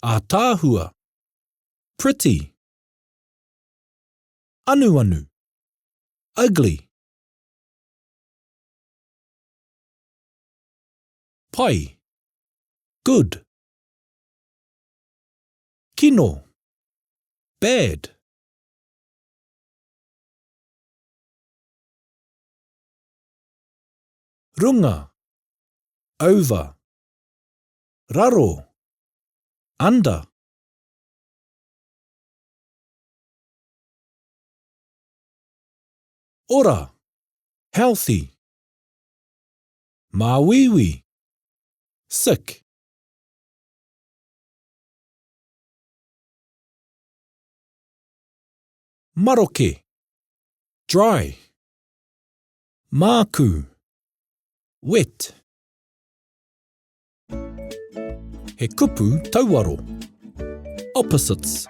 Ātaahua. Pretty. Anuanu. Ugly. Pai. Good. Kino. Bad. Runga. Over. Raro. Under. Ora. Healthy. Māuiui. Sick. Maroke. Dry. Mākū. Wet. He kupu tauaro. Opposites.